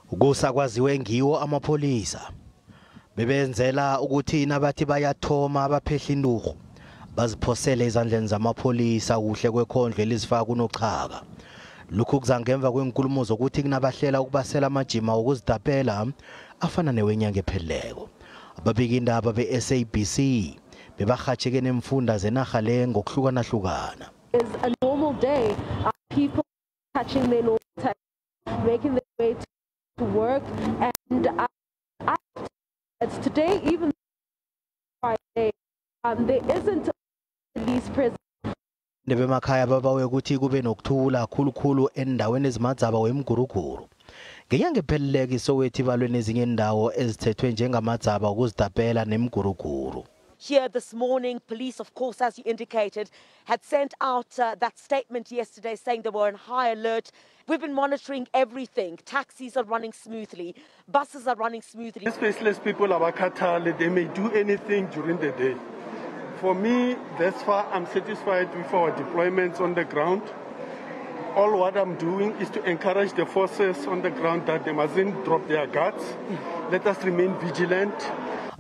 Kusakwaziwe ngiwo amapholisa. Bebenzela ukuthi nabathi bayathoma abaphehla inturhu baziphosele ezandleni zamapholisa kuhle kwekhondlo elizifaka kunochaka. Lokhu kuza ngemva kwenkulumo zokuthi kunabahlela ukubasela amajima wokuzitapela afana newenyanga epheleleko. Ababikindaba be-SABC bebarhatjheke neemfunda zenarha le ngokuhlukanahlukana. Is a normal day. People catching their normal taxi, making their way to work, and it's today, even Friday, there isn't a police presence. Nebemakhaya babawe ukuthi kube nokuthula khulukhulu endaweni ezimadzaba wemguruguru. Ngenyanga epheleleko iSoweto ibalwe nezinye indawo ezithethwe njengamadzaba wokuzitapela nemiguruguru. Here this morning, police, of course, as you indicated, had sent out that statement yesterday saying they were on high alert. We've been monitoring everything. Taxis are running smoothly. Buses are running smoothly. These faceless people are Bakatale. They may do anything during the day. For me, thus far, I'm satisfied with our deployments on the ground. All what I'm doing is to encourage the forces on the ground that they mustn't drop their guards. Let us remain vigilant.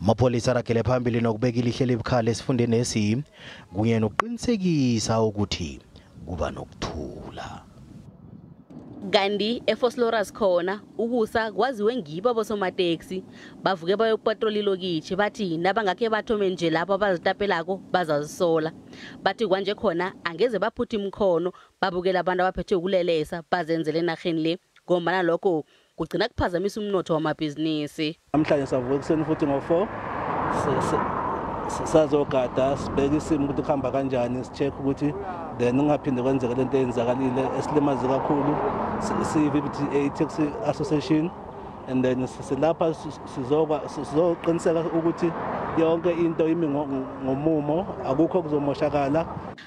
Amapholisa aragele phambili nokubeka ilihlo elibukhali esifundeni esi kunye nokuqinisekisa ukuthi kuba nokuthula. Kanti eVosloorus khona ukusa kwaziwe ngibo abosomateksi bavuke bayokupatrola ilokitjhi, bathi nabangakhe bathome nje lapho abazitapelako bazazisola. Bathi kwanje khona angeze baphutha imikhono babukela abantu abaphethwe ukulelesa bazenzele enarheni le, ngombana lokho kugcina kuphazamisa umnotho wamabhizinisi. Namhlanje savuka ekuseni futhi ngo-4 sazogada sibheke isimo ukuthi kuhamba kanjani, si-check ukuthi then kungaphinde kwenzeke lento eyenzakalile esilimaze kakhulu siyi-VBTA Taxi Association, and then silapha sizoqiniseka ukuthi yonke into imi ngomumo, akukho kuzomoshakala.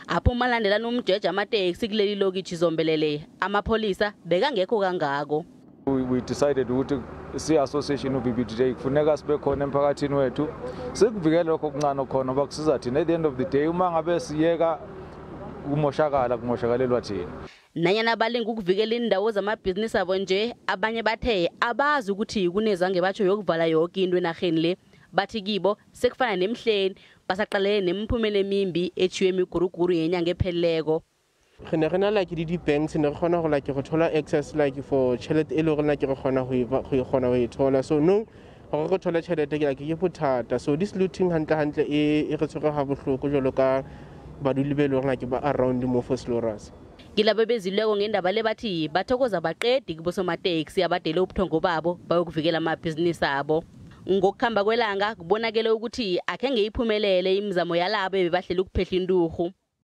Apho malandelana umjeje amateksi kuleli lokitshi zombelele, amapholisa bekangekho kangako. We decided ukuthi si-association u-VBTA kufuneka sibe khona emphakathini wethu, sikuvikele lokho okuncane okukhona ngoba kusiza thina. At the end of the day, uma ngabe siyeka kumoshakala, kumoshakalelwa thina. Nanyana balinga ukuvikela indawo zamabhizinisi abo nje, abanye bathe abazi ukuthi kunezange batsho yokuvala yonke into enarheni le. Bathi kibo sekufana nemhleni, basaqalene nemiphumela emimbi etjhiwe emiguruguru yenyanga epheleleko. Re ne re na like le di-banks, ne re kgona go like go thola access like for tjhelete e le gore like re kgona go e go e kgona go e thola. So no, gore re thole tjhelete ke like ke bothata. So this looting hantle hantle e re tshwere ha bohloko jwalo ka baduli be e leng like ba around mo Vosloorus. Kilabo bezilweko ngendaba le bathi bathokoza baqedi kubosomateksi abadele ubuthongo babo bayokuvikela amabhizinisi abo. Ngokukhamba kwelanga kubonakele ukuthi akhenge iphumelele imizamo yalabo ebebahlele ukuphehla inturhu.